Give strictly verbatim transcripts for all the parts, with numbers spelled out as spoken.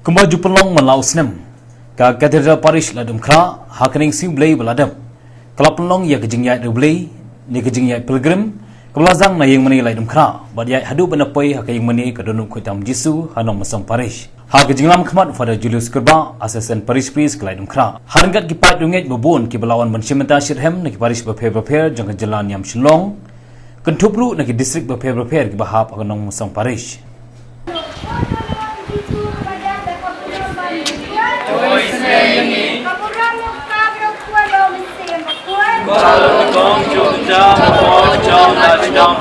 Kumba ju pynlong man la u snem, ka Cathedral Parish Laitumkhrah, ha ka ning sngi U Blei ba la dep, ka la pynlong ïa ka jingïaid riewblei, ne ka jingïaid pilgrim, kaba la zang na ïingmane Laitumkhrah, bad ïaid haduh ban da poi ha ka ïingmane ka Dohnud Khuid Tam Jisu, ha Nongmynsong Parish. Ha ka jinglam khmat Father Julius Kurbah, Assistant Parish Priest ka Laitumkhrah. Ha ryngkat ki paid riewngeit ba bun kiba la wan ban shim bynta shitrhem na ki parish bapher bapher jong ka jylla niam Shillong. Kynthup ruh na ki district bapher bapher kiba hap ha ka Nongmynsong Parish.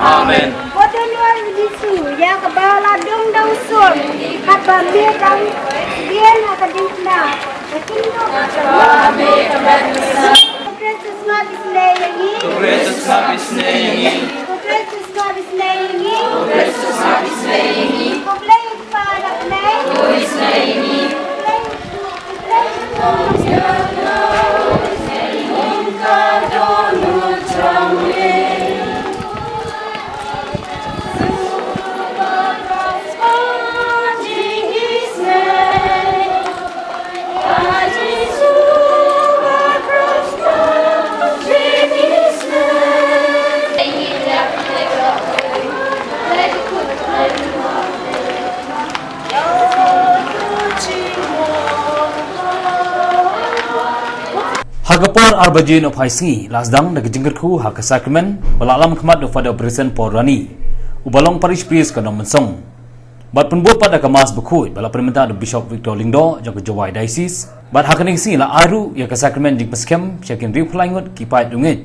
Amen. Ko Donor Jisu, ïa kaba la dung da u sur, kaba mir dang bien ha ka diengphna. Ka kynnoh ka jong u. Ko Kristus, nga isynei ïa ngi. Ko Kristus, nga isynei ïa ngi. Ko Kristus, nga isynei ïa ngi. Ko Kristus, nga isynei ïa ngi. Ko Blei Kpa da ka Blei. Ha ka por ar baje nohphai sngi, la sdang da ka jingkyrkhu ha ka sakramen, ba la lam khmat da u Father Bryson Paul Rani, uba long Parish Priest ka Nongmynsong. Bad pynbud pat da ka Mass bakhuid, ba la pynmynta da u Bishop Victor Lyngdoh, jong ka Jowai Diocese. Bad ha ka ning sngi la ai ruh ïa ka sakramen jingpynskhem sha ki hynriewphew lai ngut ki paid riewngeit,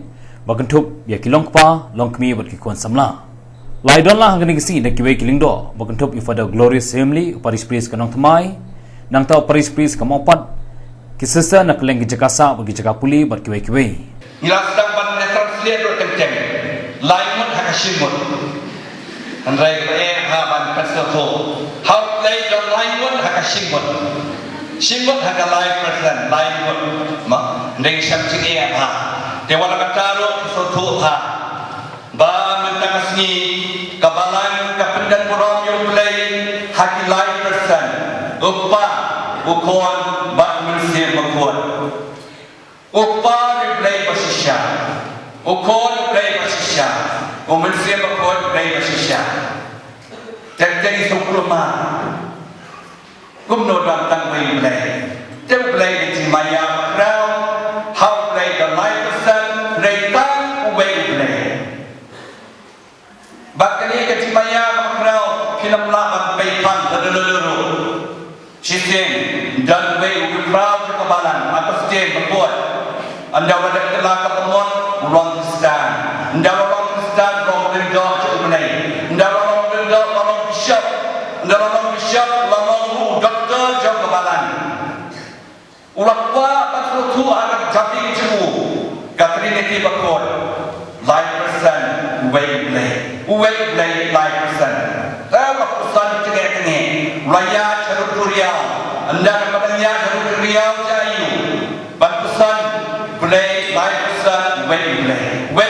ba kynthup ïa ki longkpa, longkmie bad ki khun samla. La ïadon lang ha ka ning sngi da kiwei ki lyngdoh, ba kynthup ïa u Father Glorious Hemli, u Parish Priest ka Nongthymmai, nangta u Parish Priest ka Mawpat, ki sister na kylleng ki jaka sah bad ki jaka pule bad kiwei kiwei. Ngi la sdang ban ïa translate ruh teng teng. Lai ngut ha ka shi ngut. Hynrei ba eh ha ban pynsngewthuh. Ha U Blei don lai ngut ha ka shi ngut. Shi ngut ha ka lai percent, lai ngut. Ma, hynrei shem jingeh ha. Te wat la kata ruh pynsngewthuh ha. Ba mynta ka sngi, ka balang ka pyndon burom ïa U Blei ha ki lai percent. U Kpa, U Khun, bad U Mynsiem Bakhuid. U Kpa U Blei ba shisha. U Khun U Blei ba shisha. U Mynsiem Bakhuid U Blei ba shisha. Teng teng i sngewkulmar. Kumno don tang uwei U Blei. Te U Blei ka jingmaïa bakhraw. Ha U Blei don lai percent, hynrei tang uwei U Blei. Bad kane ka jingmaïa bakhraw, phin ym lah ban pei phang lada lada ruh. Shisien, don uwei u khraw jong ka balang, Augustine Bakhuid. Ynda u la dep kylla ka bamut, u long Khristan. Ynda u long Khristan, u long u lyngdoh jong U Blei. Ynda u long u lyngdoh, u long bishop. Ynda u long bishop, u long u doktor jong ka balang. U la kwah ban sngewthuh ha ka jabi jong u ka Trinity bakhuid. Lai percent uwei U Blei. Uwei U Blei lai percent. Te u la puson tynge tynge. U la ïaid sha rup duriaw. Ynda ka dang ïaid sha rup duriaw, ïa aïu? Ban puson Blei lai percent uwei U Blei. Uwei